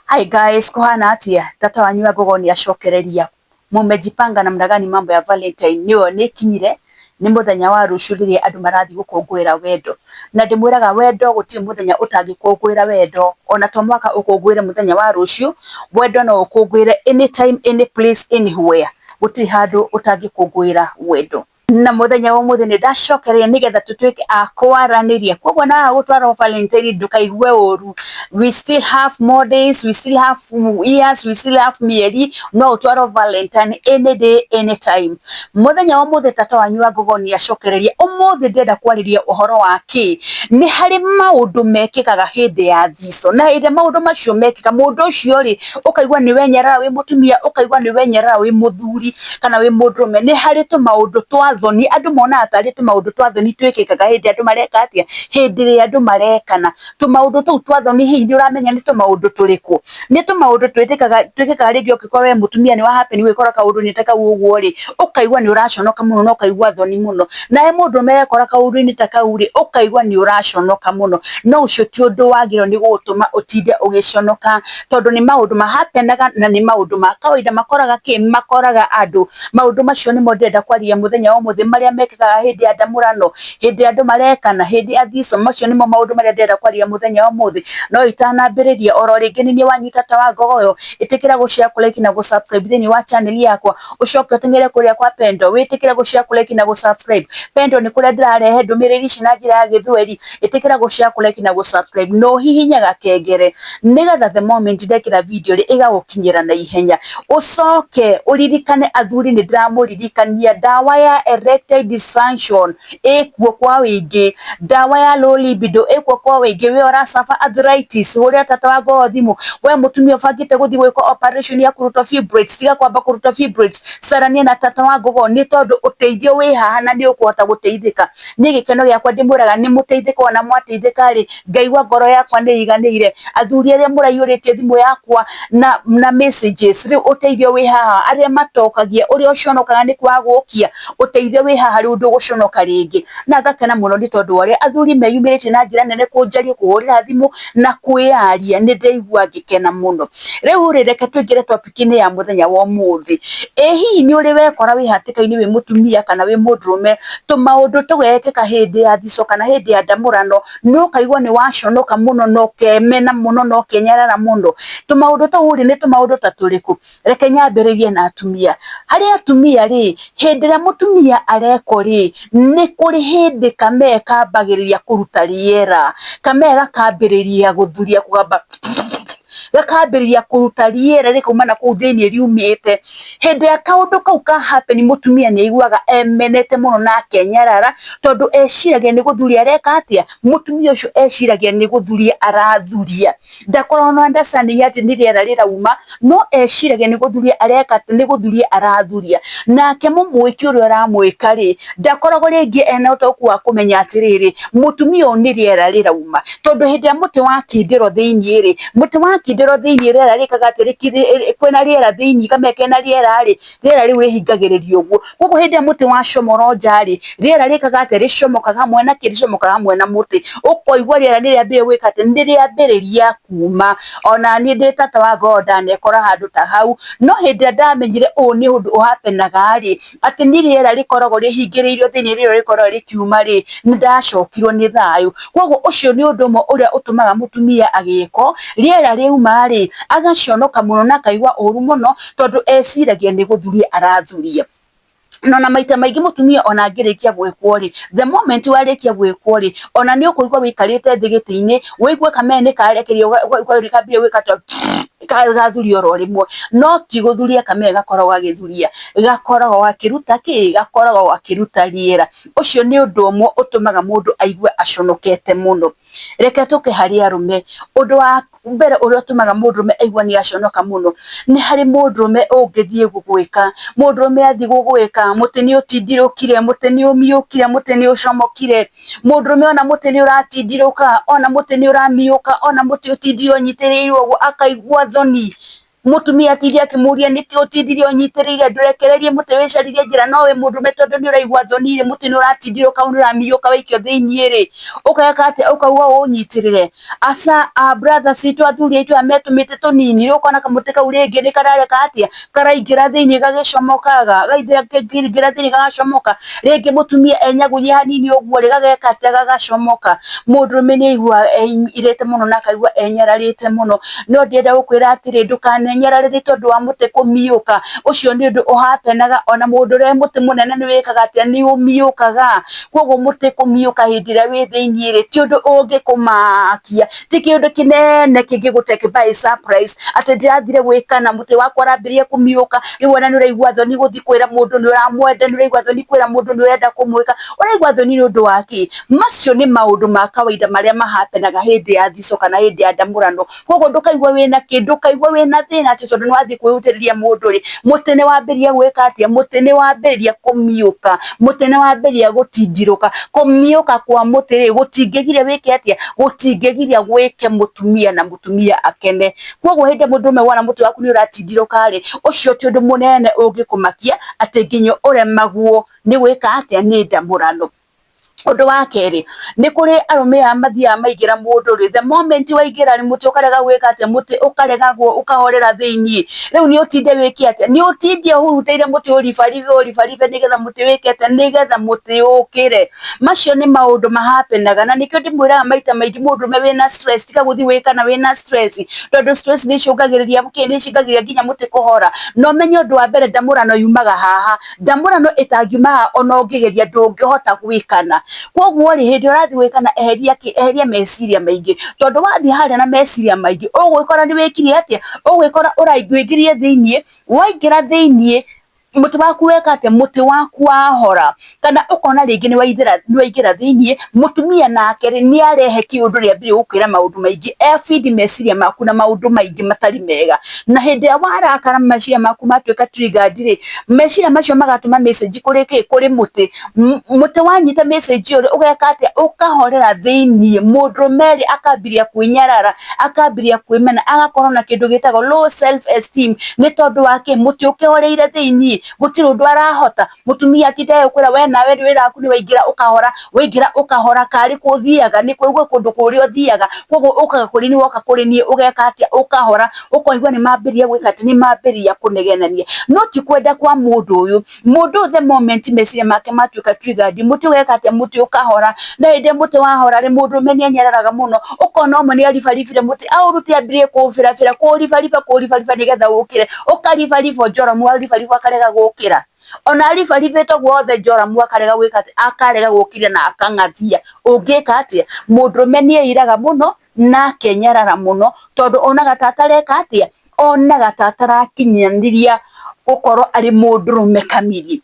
Hi guys, kuhana atia? Tata wanyu wa Gogo ni acokereria. Mumejipanga namna gani mambo ya Valentine? Niyo nikinyire ni muthenya wa rucio riria andu marathi gukungwira wendo. Na ndimwiraga wendo gutiri muthenya utangikungwira wendo, ona to mwaka ukungwire muthenya wa rucio, wendo no ukungwire anytime, any place, anywhere. Gutiri handu utangikungwira wendo. Na muthenya wa umuthi ni ndacokereria nigetha tutuike a kwaraniria. Koguo na gutwarwo Valentine ndukaigue uru. We still have more days, we still have years, we still have mieri, no utwarwo Valentine any day, anytime. Muthenya wa umuthi tata wanyu wa Gogo ni acokereria. Umuthi ndĩrenda kwarĩria ũhoro wa kĩ? Nĩ harĩ maũndũ mekĩkaga hĩndĩ ya thico, na hĩndĩ maũndũ macio mekĩka mũndũ ũcio rĩ, ũkaigua nĩ wenyerera wĩ mũtumia, ũkaigua nĩ wenyerera wĩ mũthuri kana wĩ mũndũrũme. Nĩ harĩ tũmaũndũ twa thoni andũ monaga tarĩ tũmaũndũ twa thoni twĩkĩkaga hĩndĩ andũ mareka atĩa, hĩndĩ ĩrĩa andũ marekana. Tũmaũndũ tũu twa thoni hihi nĩ ũramenya nĩ tũmaũndũ tũrĩkũ? Nĩ tũmaũndũ twĩkĩkaga rĩngĩ ũngĩkorwo we mũtumia nĩ wa happen gwĩkora kaũndũ-inĩ ta kau ũguo rĩ, ũkaigua nĩ ũraconoka mũno na ũkaigua thoni mũno. Nawe mũndũrũme wekora kaũndũ-inĩ ta kau rĩ, ũkaigua nĩ ũraconoka mũno. No ũcio ti ũndũ wagĩrĩirwo nĩ gũgũtũma ũtinde ũgĩconoka, tondũ nĩ maũndũ ma happenaga na nĩ maũndũ ma kawaida makoraga kĩ? Makoraga andũ. Maũndũ macio nĩmo ndĩrenda kwaria mũthenya wa ũmũthĩ, marĩa mekĩkaga hĩndĩ ya ndamũrano, hĩndĩ andũ marekana, hĩndĩ ya thico. Macio nĩmo maũndũ marĩa ndĩrenda kwaria mũthenya wa ũmũthĩ. No itanambĩrĩria oro rĩngĩ nĩ niĩ wanyu tata wa Ngogoyo, ĩtĩkĩra gũ share, kũ like na gũ subscribe thĩinĩ wa channel yakwa, ũcoke ũteng'ere kũrĩa kwa Pendo, wĩtĩkĩre gũ share, kũ like na gũ subscribe. Pendo nĩ kũrĩa ndĩrarehe ndũmĩrĩri ici na njĩra ya gĩthweri. Ĩtĩkĩra gũ share, kũ like na gũ subscribe, na ũhihinye gakengere nĩgetha the moment ndekĩra video rĩ, ĩgagũkinyĩra na ihenya. Ũcoke ũririkane athuri, nĩ ndĩramũririkania ndawa ya erectile dysfunction ĩkuo kwa wĩingĩ, ndawa ya low libido ĩkuo kwa wĩingĩ. We ũra suffer arthritis, hũrĩra tata wa Ngogo thimũ. We mũtumia ũbangĩte gũthiĩ gwĩkwo operation ya kũrutwo fibroids, tiga kwamba kũrutwo fibroids, carania na tata wa Ngogo nĩ tondũ ũteithio wĩ haha na nĩ ũkũhota gũteithĩka. Niĩ gĩkeno gĩakwa ndĩmwĩraga nĩ mũteithĩka, ona mwateithĩka rĩ, ngaigua ngoro yakwa nĩ ĩiganĩire. Athuri arĩa mũraiyũrĩtie thimũ yakwa na messages, rĩu ũteithio wĩ haha. Arĩa matokagia, ũrĩa ũconokaga nĩ kwaga gũkia, ũteithio wĩ haha, rĩu ndũgũconoka rĩngĩ. Na ngakena mũno nĩ tondũ wa ũrĩa athuri meyumĩrĩtie na njĩra nene kũnjaria, kũhũrĩra thimũ na kwĩyaria, nĩ ndĩraigua ngĩkena mũno. Rĩu rĩ, reke tũingĩre topic-inĩ ya mũthenya wa ũmũthĩ. Ĩ hihi nĩ ũrĩ wekora wĩ hatĩka-inĩ wĩ mũtumia kana wĩ mũndũrũme, tũmaũndũ tũgekĩka hĩndĩ ya thico kana hĩndĩ ya ndamũrano, na ũkaigua nĩ waconoka mũno na ũkemena mũno na ũkenyarara mũno? Tũmaũndũ tũu rĩ, nĩ tũmaũndũ ta tũrĩkũ? Reke nyambĩrĩrie na atumia. Harĩ atumia rĩ, hĩndĩ ĩrĩa mũtumia arekwo rĩ, nĩ kũrĩ hĩndĩ kamee kambagĩrĩria kũruta rĩera, kamee gakambĩrĩria gũthuria, kũgamba, gakambĩrĩria kũruta rĩera rĩkauma na kũu thĩinĩ riumĩte. Hĩndĩ ĩrĩa kaũndũ kau ka happen, mũtumia nĩ aiguaga emenete mũno na akenyarara, tondũ eciragia nĩ gũthuria areka atĩa, mũtumia ũcio eciragia nĩ gũthuria arathuria. Ndakoragwo na understanding atĩ nĩ rĩera rĩrauma, no eciragia nĩ gũthuria areka atĩ, nĩ gũthuria arathuria. Nake mũmwĩki ũrĩa ũramwĩka rĩ, ndakoragwo rĩngĩ ena ũtaũku wa kũmenya atĩrĩrĩ, mũtumia ũyũ nĩ rĩera rĩrauma, tondũ hĩndĩ ĩrĩa mũtĩ wakindĩrwo thĩinĩ rĩ, mũtĩ wakindĩrwo thĩinĩ rĩera rĩkaga atĩ, kwĩna rĩera thĩinĩ, kamee kena rĩera rĩ, rĩera rĩu rĩhingagĩrĩrio ũguo. Koguo hĩndĩ ĩrĩa mũtĩ wacomorwo nja rĩ, rĩera rĩkaga atĩ, rĩcomokaga hamwe na kĩ? Rĩcomokaga hamwe na mũtĩ. Ũkoigua rĩera nĩ rĩambĩrĩria gwĩka atĩ, nĩ rĩambĩrĩria kuma. Ona niĩ ndĩ tata wa Ngogo ndanekora handũ ta hau, no hĩndĩ ĩrĩa ndamenyire ũũ nĩ ũndũ ũhappenaga rĩ, atĩ nĩ rĩera rĩkoragwo rĩhingĩrĩirio thĩinĩ, rĩrĩa rĩkoragwo rĩkiuma rĩ, nĩ ndacokirwo nĩ thayũ. Koguo ũcio nĩ ũndũ ũmwe ũrĩa ũtũmaga mũtumia agĩkwo, rĩera rĩauma rĩ, agaconoka mũno na akaigua ũru mũno, tondũ eciragia nĩ gũthuria arathuria. Na maita maingĩ mũtumia ona angĩrĩkia gwĩkwo rĩ, the moment warĩkia gwĩkwo rĩ, ona nĩ ũkũigua wĩikarĩte thĩ gĩtĩ-inĩ, wĩigue kamee nĩ karekerio, kambĩrĩria gwĩka ta gathuria oro rĩmwe. No ti gũthuria kamee gakoragwo gagĩthuria, gakoragwo gakĩruta kĩ? Gakoragwo gakĩruta rĩera. Ũcio nĩ ũndũ ũmwe ũtũmaga mũndũ aigue aconokete mũno. Reke tũke harĩ arũme. Ũndũ wa mbere ũrĩa ũtũmaga mũndũrũme aigue nĩ aconoka mũno, nĩ harĩ mũndũrũme ũngĩthiĩ gũgwĩka. Mũndũrũme athiĩ gũgwĩka, mũtĩ nĩ ũtindirũkire, mũtĩ nĩ ũmiũkire, mũtĩ nĩ ũcomokire. Mũndũrũme ona mũtĩ nĩ ũratindirũka, ona mũtĩ nĩ ũramiũka, ona mũtĩ ũtindire ũnyitĩrĩirwo ũguo, akaigua thoni. Mũtumia atinde akĩmũria nĩkĩ ũtindire ũnyitĩrĩire, ndũrekererie mũtĩ wĩcaririe njĩra, no wĩ mũndũrũme tondũ nĩ ũraigua thoni rĩ, mũtĩ nĩ ũratindirũka nĩ ũramiũka waikio thĩiniĩ rĩ, ũgeka atĩa? Ũkauga ũũnyitĩrĩre. Aca a brother citũ athuri aitũ aya me tũmĩtĩ tũnini, rĩu ũkona kamũtĩ kau rĩngĩ nĩ karareka atĩa, karaingĩra thĩiniĩ gagĩcomokaga, gaingĩra thĩiniĩ gagacomoka, rĩngĩ mũtumia enyagunyia hanini ũguo rĩ, gageka atĩa, gagacomoka. Mũndũrũme nĩ aiguaga eirĩte mũno na akaigua enyararĩte mũno, no ndĩrenda gũkwĩra atĩrĩ, ndũkanenyarare nĩ tondũ wa mũtĩ kũmiũka, ũcio nĩ ũndũ ũhapenaga ona mũndũ ũrĩa mũtĩ mũnene nĩ wĩkaga atĩa, nĩ ũmiũkaga. Koguo mũtĩ kũmiũka hĩndĩ ĩrĩa wĩ thĩiniĩ rĩ, ti ũndũ ũngĩkũmakia, ti kĩũndũ kĩnene kĩngĩgũ take by surprise atĩ ndĩrathire gwĩka na mũtĩ wakwa ũrambĩrĩria kũmiũka, rĩu ona nĩ ũraigua thoni gũthiĩ kwĩra mũndũ nĩ ũramwenda, nĩ ũraigua thoni kwĩra mũndũ nĩ ũrenda kũmwĩka, ũraigua thoni nĩ ũndũ wa kĩ? Macio nĩ maũndũ ma kawaida marĩa mahapenaga hĩndĩ ya thico kana hĩndĩ ya ndamũrano. Koguo ndũkaigua wĩna kĩ, ndũkaigua wĩna thĩna atĩ tondũ nĩ wathiĩ kwĩhutĩrĩria mũndũ rĩ, mũtĩ nĩ wambĩrĩria gwĩka atĩa, mũtĩ nĩ wambĩrĩria kũmiũka, mũtĩ nĩ wambĩrĩria gũtindirũka. Kũmiũka kwa mũtĩ rĩ, gũtingĩgiria wĩke atĩa, gũtingĩgiria wĩke mũtumia na mũtumia akene. Koguo hĩndĩ ĩrĩa mũndũrũme wona mũtĩ waku nĩ ũratindirũka rĩ, ũcio ti ũndũ mũnene ũngĩkũmakia atĩ nginya ũremagwo nĩ gwĩka atĩa, nĩ ndamũrano. Ũndũ wa kerĩ, nĩ kũrĩ arũme aya mathiaga maingĩra mũndũ rĩ, the moment waingĩra rĩ, mũtĩ ũkarega gwĩka atĩa, mũtĩ ũkarega ũkahorera thĩiniĩ, rĩu nĩ ũtinde wĩke atĩa, nĩ ũtinde ũhurutĩire mũtĩ ũribaribe ũribaribe nĩgetha mũtĩ wĩke atĩa, nĩgetha mũtĩ ũkĩre. Macio nĩ maũndũ mahapenaga na nĩkĩo ndĩmwĩraga maita maingĩ mũndũrũme wĩna stress tiga gũthiĩ gwĩkana wĩna stress, tondũ stress nĩ icũngagĩrĩria kĩ, nĩ icũngagĩrĩria nginya mũtĩ kũhora. Na ũmenye ũndũ wa mbere ndamũrano yumaga haha, ndamũrano ĩtangiuma haha ona ũngĩgeria ndũngĩhota gwĩkana. Koguo rĩ, hĩndĩ ĩrĩa ũrathiĩ gwĩkana eheria kĩ, eheria meciria maingĩ, tondũ wathiĩ harĩa na meciria maingĩ ũgwĩkora nĩ wĩkire atĩa, ũgwĩkora ũraingĩrire thĩiniĩ, waingĩra thĩiniĩ mũtĩ waku weka atĩa, mũtĩ waku wahora, kana ũkona rĩngĩ nĩ waingĩra thĩiniĩ, mũtumia nake rĩ, nĩ arehe kĩũndũ rĩambĩrĩria gũkwĩra maũndũ maingĩ, e feed meciria maku na maũndũ maingĩ matarĩ mega, na hĩndĩ ĩrĩa warakara meciria maku matuĩka triggered rĩ, meciria macio magatũma message kũrĩ kĩ, kũrĩ mũtĩ, mũtĩ wanyita message ĩyo rĩ, ũgeka atĩa, ũkahorera thĩiniĩ, mũndũrũme rĩ, akambĩrĩria kwĩnyarara, akambĩrĩria kwĩmena, agakorwo na kĩndũ gĩtagwo low self esteem, nĩ tondũ wa kĩ, mũtĩ ũkĩhoreire thĩiniĩ, gũtirĩ ũndũ arahota, mũtumia atinda agĩkwĩra we nawe wĩra waku nĩ waingĩra ũkahora, waingĩra ũkahora, karĩ kũ ũthiaga, nĩ gwĩ kũndũ kũrĩa ũthiaga, koguo ũkaga kũrĩ niĩ woka kũrĩ niĩ ũgeka atĩa, ũkahora, ũkaigua nĩ mambĩrĩria gwĩka atĩ, nĩ mambĩrĩria kũnegenania, no ti kwenda kwa mũndũ ũyũ, mũndũ ũyũ the moment meciria make matuĩka triggered, mũtĩ ũgeka atĩa, mũtĩ ũkahora, na hĩndĩ ĩrĩa mũtĩ wahora rĩ, mũndũrũme nĩ anyararaga mũno, ũkona ũmwe nĩ aribaribire mũtĩ, aũrute ambĩrĩrie kũũbĩrabĩra, kũũribariba kũũribariba nĩgetha ũkĩre, ũkaribariba Joramu aribariba akarega gũkĩra, ona aribaribĩte ũguo wothe Joramu akarega gwĩka atĩa, akarega gũkĩra na akang'athia, ũngĩka atĩa, mũndũrũme nĩ eiraga mũno na akenyarara mũno, tondũ onaga ta atareka atĩa, onaga ta atarakinyanĩria gũkorwo arĩ mũndũrũme kamiri.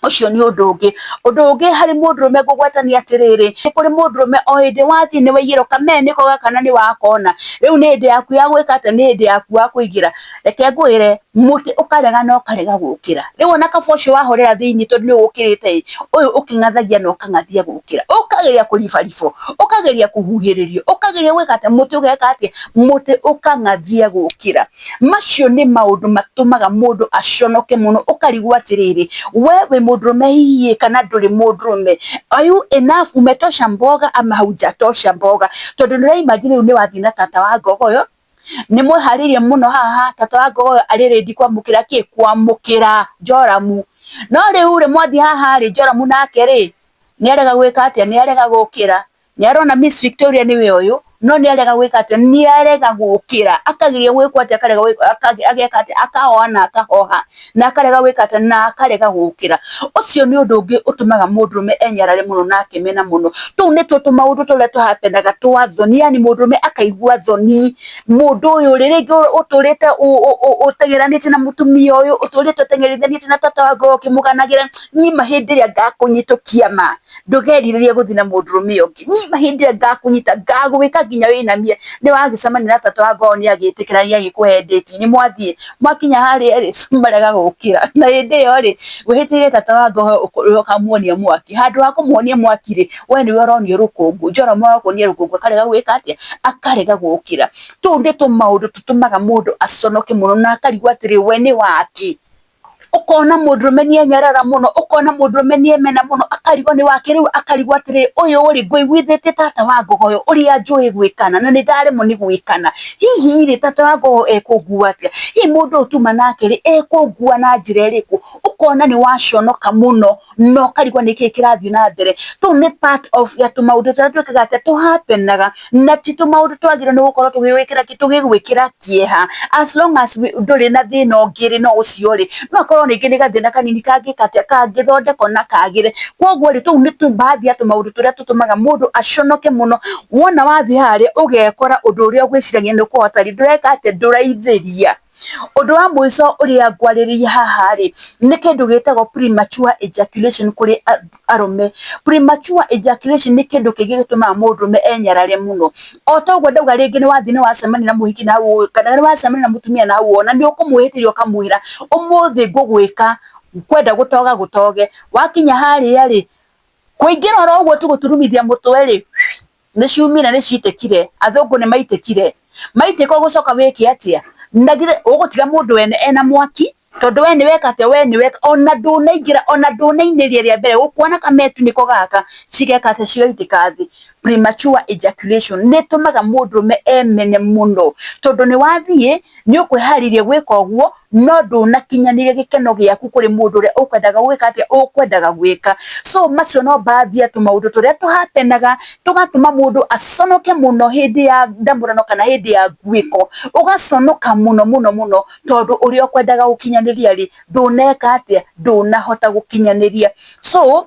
Ũcio nĩ ũndũ ũngĩ. Ũndũ ũngĩ harĩ mũndũrũme ngũgweta nĩ atĩrĩrĩ, nĩ kũrĩ mũndũrũme o hĩndĩ wathiĩ nĩ waigĩrwo kamee nĩko gaka na nĩ wakona, rĩu nĩ hĩndĩ yaku ya gwĩka atĩa, nĩ hĩndĩ yaku ya kũingĩra. Reke ngwĩre, mũtĩ ũkarega na ũkarega gũkĩra. Rĩu ona kaba ũcio wahorera thĩiniĩ tondũ nĩ ũkĩrĩte ĩ, ũyũ ũkĩng'athagia na ũkang'athia gũkĩra. Ũkageria kũribaribwo, ũkageria kũhuhĩrĩrio, ũkageria gwĩka atĩa, mũtĩ ũgeka atĩa, mũtĩ ũkang'athia gũkĩra. Macio nĩ maũndũ matũmaga mũndũ aconoke mũno, ũkarigwo atĩrĩrĩ, we wĩ mũndũrũme hihi kana ndũrĩ mũndũrũme? Are you enough, umetosha mboga ama haujatosha mboga? Tondũ nĩ ũra imagine rĩu nĩ wathiĩ na tata wa ngogoyo, nĩ mwĩharĩirie mũno haha, tata wa ngogoyo arĩ ready kwamũkĩra kĩ, kwamũkĩra Joramu. No rĩu rĩ, mwathiĩ haha rĩ, Joramu nake rĩ, nĩ arega gwĩka atĩa, nĩ arega gũkĩra. Nĩ arona Miss Victoria nĩwe ũyũ, no nĩ arega gwĩka atĩa, nĩ arega gũkĩra, akageria gwĩkwo atĩa, akarega ageka atĩa, akahoha na akahoha, na akarega gwĩka atĩa, na akarega gũkĩra. Ũcio nĩ ũndũ ũngĩ ũtũmaga mũndũrũme enyarare mũno na akemena mũno. Tũu nĩtuo tũmaũndũ tũrĩa tũhapenaga twa thoni, yani mũndũrũme akaigua thoni, mũndũ ũyũ rĩ, rĩngĩ ũtũrĩte ũteng'eranĩtie na mũtumia ũyũ, ũtũrĩte ũteng'eranĩtie na tata wa ngoro ũkĩmũganagĩra, niĩ ma hĩndĩ ĩrĩa ngakũnyitũkia ma, ndũkerirĩrie gũthiĩ na mũndũrũme ũngĩ, niĩ ma hĩndĩ ĩrĩa ngakũnyita ngagwĩka. nginya wĩinamie, nĩ wagĩcemania na tata wa ngogoyo nĩ agĩtĩkĩra nĩ agĩkũhe date, nĩ mwathiĩ, mwakinya harĩa rĩ, marega gũkĩra, na hĩndĩ ĩyo rĩ, wĩhĩtĩire tata wa ngogoyo ũkamuonia mwaki, handũ ha kũmuonia mwaki rĩ, we nĩwe ũronio rũkũngũ, Njoromo agakuonia rũkũngũ akarega gwĩka atĩa, akarega gũkĩra. Tũu nĩ tũmaũndũ tũtũmaga mũndũ aconoke mũno na akarigwo atĩrĩ, we nĩ wakĩ? Ũkona mũndũrũme nĩ enyarara mũno, ũkona mũndũrũme nĩ emena mũno, akarigwo nĩ wakĩ rĩu akarigwo atĩrĩ, ũyũ rĩ, ngũiguithĩtie tata wa ngogoyo ũrĩa njũĩ gwĩkana na nĩ ndaremwo nĩ gwĩkana. Hihi rĩ, tata wa ngogoyo ekũngua atĩa? Hihi mũndũ ũyũ tuma nake rĩ, ekũngua na njĩra ĩrĩkũ? Ũkona nĩ waconoka mũno na ũkarigwo nĩkĩĩ kĩrathiĩ na mbere. Tũu nĩ part of ya tũmaũndũ tũrĩa twĩkaga atĩa, tũ happen aga na ti tũmaũndũ twagĩrĩirwo nĩ gũkorwo tũgĩgwĩkĩra kĩ, tũgĩgwĩkĩra kĩeha as long as ndũrĩ na thĩna ũngĩ rĩ, no ũcio rĩ, no akorwo rĩngĩ nĩ gathĩna kanini kangĩka atĩa, kangĩthondekwo na kagĩre. Koguo rĩ, tũu nĩ baadhi ya tũmaũndũ tũrĩa tũtũmaga mũndũ aconoke mũno, wona wathiĩ harĩa ũgekora ũndũ ũrĩa ũgwĩciragia nĩ ũkũhota rĩ, ndũreka atĩa, ndũraithĩria. Ũndũ wa mũico ũrĩa ngwarĩrĩria haha rĩ, nĩ kĩndũ gĩtagwo premature ejaculation kũrĩ arũme. Premature ejaculation nĩ kĩndũ kĩngĩ gĩtũmaga mũndũrũme enyarare mũno. O ta ũguo ndauga rĩngĩ nĩ wathiĩ nĩ wacemania na mũhiki na hau kana nĩ wacemania na mũtumia na hau na nĩ ũkũmwĩhĩtĩria ũkamwĩra ũmũthĩ ngũgwĩka kwenda gũtoga gũtoge. Wakinya harĩa rĩ, kũingĩra oro ũguo tu gũturumithia mũtwe rĩ, nĩ ciumire nĩ citĩkire, athũngũ nĩ maitĩkire. Maitĩka ũgũcoka wĩke atĩa? Na githĩ ũgũtiga mũndũ wene ena mwaki tondũ we nĩ weka atĩa, we nĩ weka ona ndũnaingĩra ona ndũnainĩria rĩa mbere ũkuona kametu nĩko gaka cigeka atĩa, cigaitĩka thĩ. Premature ejaculation nĩ ĩtũmaga mũndũrũme emene mũno tondũ nĩ wathiĩ nĩ ũkwĩharĩria gwĩka ũguo no ndũnakinyanĩria gĩkeno gĩaku kũrĩ mũndũ ũrĩa ũkwendaga gwĩka atĩa, ũkwendaga gwĩka. So macio no baadhi ya tũmaũndũ tũrĩa tũhapenaga tũgatũma mũndũ aconoke mũno hĩndĩ ya ndamũrano kana hĩndĩ ya nguĩko, ũgaconoka mũno mũno mũno tondũ ũrĩa ũkwendaga gũkinyanĩria rĩ, ndũneka atĩa, ndũnahota gũkinyanĩria. So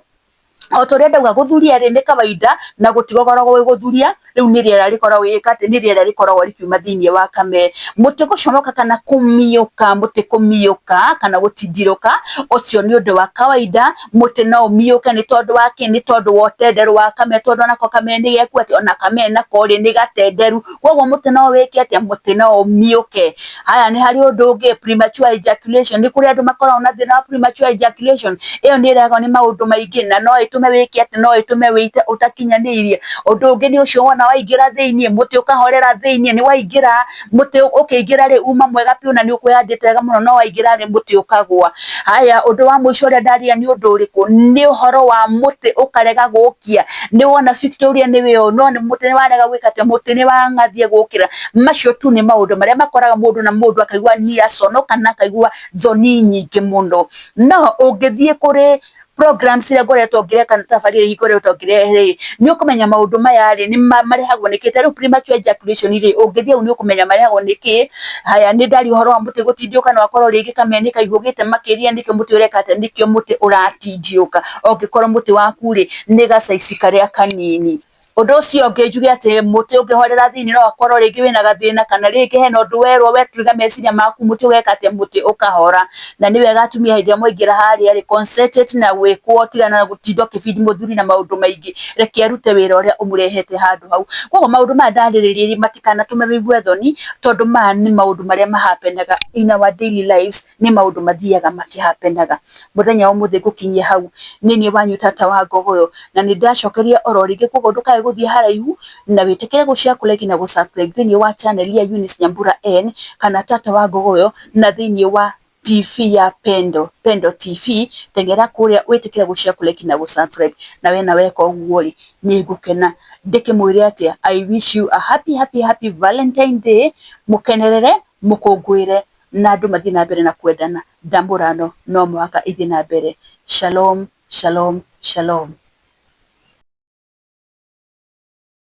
o ta ũrĩa ndauga gũthuria rĩ nĩ kawaida na gũtigũkoragwo gwĩ gũthuria, rĩu nĩ rĩera rĩkoragwo rĩgĩka atĩ, nĩ rĩera rĩkoragwo rĩkiuma thĩiniĩ wa kame. Mũtĩ gũconoka kana kũmiũka, mũtĩ kũmiũka kana gũtindirũka, ũcio nĩ ũndũ wa kawaida, mũtĩ no ũmiũke nĩ tondũ wa kĩ, nĩ tondũ wa ũtenderũ wa kame, tondũ onako kame nĩ geku atĩ, ona kame nako rĩ nĩ gatenderu, koguo mũtĩ no wĩke atĩa, mũtĩ no ũmiũke. Haya nĩ harĩ ũndũ ũngĩ premature ejaculation, nĩ kũrĩ andũ makoragwo na thĩna wa premature ejaculation, ĩyo nĩ ĩrehagwo nĩ maũndũ maingĩ na no ĩtũme wĩke atĩ, no ĩtũme wĩite ũtakinyanĩirie. Ũndũ ũngĩ nĩ ũcio wona waingĩra thĩiniĩ, mũtĩ ũkahorera thĩiniĩ, nĩ waingĩra mũtĩ ũkĩingĩra rĩ, uma mwega biũ na nĩ ũkwĩhandĩte wega mũno, no waingĩra rĩ, mũtĩ ũkagwa. Haya ũndũ wa mũico ũrĩa ndaria nĩ ũndũ ũrĩkũ? Nĩ ũhoro wa mũtĩ ũkarega gũkia, nĩ wona Victoria nĩwe ũyũ, no mũtĩ nĩ warega gwĩka atĩa, mũtĩ nĩ wang'athia gũkĩra. Macio tu nĩ maũndũ marĩa makoraga mũndũ na mũndũ akaigua nĩ aconoka na akaigua thoni nyingĩ mũno. No ũngĩthiĩ kũrĩ programs iria ngoretwo ngĩrehe kana tabarĩra iria ngoretwo ngĩrehe rĩ, nĩ ũkũmenya maũndũ maya rĩ, nĩ marehagwo nĩkĩ. Ta rĩu premature ejaculation rĩ, ũngĩthiĩ hau nĩ ũkũmenya marehagwo nĩkĩ. Haya nĩ ndaria ũhoro wa mũtĩ gũtindiũka, no akorwo rĩngĩ kamee nĩ kaihũgĩte makĩria nĩkĩo mũtĩ ũreka atĩa, nĩkĩo mũtĩ ũratindiũka. Ũngĩkorwo mũtĩ waku rĩ, nĩ gacaici karĩa kanini. Ũndũ ũcio ũngĩ njuge atĩ mũtĩ ũngĩhorera thĩiniĩ no akorwo rĩngĩ wĩna gathĩna kana rĩngĩ hena ũndũ werwo weturiga meciria maku mũtĩ ũgeka atĩa, mũtĩ ũkahora. Na nĩ wega atumia hĩndĩ ĩrĩa mwaingĩra harĩa rĩ, concentrate na gwĩkwo, tigana na gũtinda ũkĩ feed mũthuri na maũndũ maingĩ, reke arute wĩra ũrĩa ũmũrehete handũ hau. Koguo maũndũ maya ndarĩrĩria rĩ, matikanatũme wĩigue thoni, tondũ maya nĩ maũndũ marĩa mahapenaga in our daily lives, nĩ maũndũ mathiaga makĩhapenaga. Mũthenya wa ũmũthĩ ngũkinyia hau, nĩ niĩ wanyu tata wa Ngogoyo, na nĩ ndacokeria oro rĩngĩ, koguo ndũkae gũthiĩ haraihu na wĩtĩkĩre gũ share, kũ like na gũ subscribe thĩiniĩ wa channel ya Eunice Nyambura N kana tata wa Ngogoyo, na thĩiniĩ wa TV ya Pendo, Pendo TV, teng'era kũrĩa wĩtĩkĩre gũ share, kũ like na gũ subscribe, na wena weka ũguo rĩ, nĩ ngũkena ndĩkĩmwĩre atĩa, I wish you a happy happy happy Valentine Day, mũkenerere, mũkũngũĩre na andũ mathiĩ na mbere na kwendana, ndamũrano no mũhaka ithiĩ na mbere. Shalom, shalom, shalom.